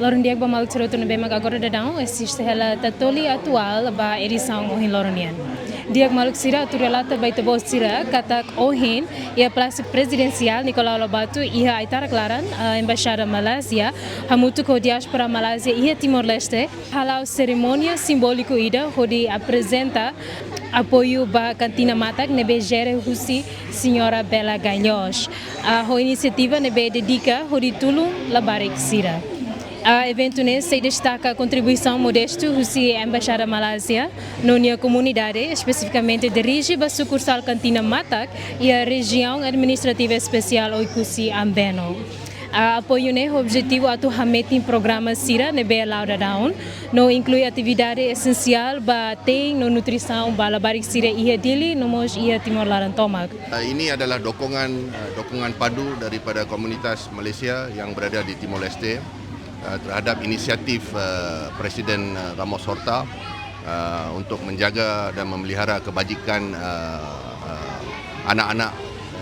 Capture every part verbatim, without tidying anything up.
Loron di'ak ba maluk sira hotu ne'ebé mak agora daudaun asiste hela Tatoli Atuál ba edisaun ohin loron nian. Di'ak maluk sira, atu relata ba ita-boot sira katak ohin iha Palásiu Prezidensiál Nicolau Lobato iha Aitarak Laran, ah, Embaixada Malázia hamutuk ho diáspora Malázia iha Timor-Leste hala'o serimónia simbóliku ida hodi aprezenta apoiu ba kantina matak ne'ebé jere husi Señora Bela Galhos, ah, ho inisiativa ne'ebé dedika hodi tulun labarik sira. Ah, eventu ne'e sei destaka kontribuisaun modestu husi Embaixada Malázia no nia komunidade, espesifikamente dirije ba sukursál kantina matak iha Rejiaun Administrativa Espesiál Oekusi Ambeno. Ah, apoiu ne'e ho objetivu atu hametin programa sira ne'ebé la'o daudaun, no inklui atividade esensiál ba tein no nutrisaun ba labarik sira iha Dili no mós iha Timor laran tomak. Ah, ini adalah dokongan, ah, dokongan padu daripada komunitas Malaysia yang berada di Timor Leste, ah, terhadap inisiatif, ah, Presiden, ah, Ramos Horta, ah, untuk menjaga dan memelihara kebajikan, ah, ah, anak-anak,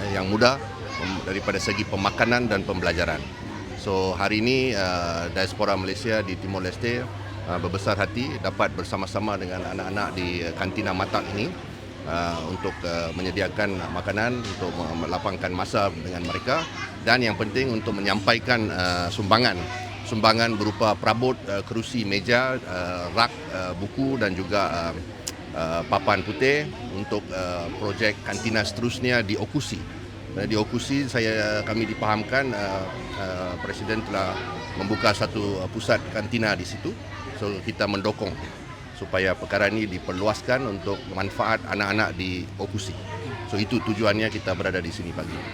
eh, yang muda, pem-, daripada segi pemakanan dan pembelajaran. So, hari ini, eh, diaspora Malaysia di Timor Leste, eh, berbesar hati dapat bersama-sama dengan anak-anak di, eh, Kantina Matak ini, eh, untuk, eh, menyediakan makanan, untuk me-, melapangkan masa dengan mereka, dan yang penting untuk menyampaikan, eh, sumbangan. Sumbangan berupa perabot, eh, kerusi, meja, eh, rak, eh, buku, dan juga, eh, eh, papan putih untuk, eh, projek kantina seterusnya di Oekusi. Karena di Oekusi saya, kami dipahamkan, eh, eh, Presiden telah membuka satu, eh, pusat kantina di situ. So, kita mendukung supaya perkara ini diperluaskan untuk manfaat anak-anak di Oekusi. So, itu tujuannya kita berada di sini pagi ini.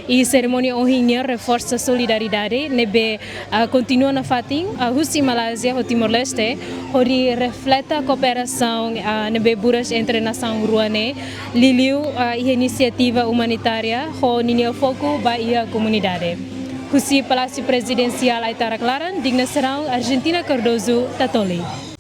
I serimónia ohin nian reforsa solidariedade ne'ebé, ah, kontinua nafatin, ah, husi Malázia ho Timor-Leste, hodi refleta kooperasaun, ah, ne'ebé buras entre nasaun rua ne'e, liuliu, ah, iha inisiativa umanitária ho ninia foku ba iha komunidade. Husi Palásiu Prezidensiál Aitarak Laran, Digna Serão, Argentina Cardoso, Tatoli.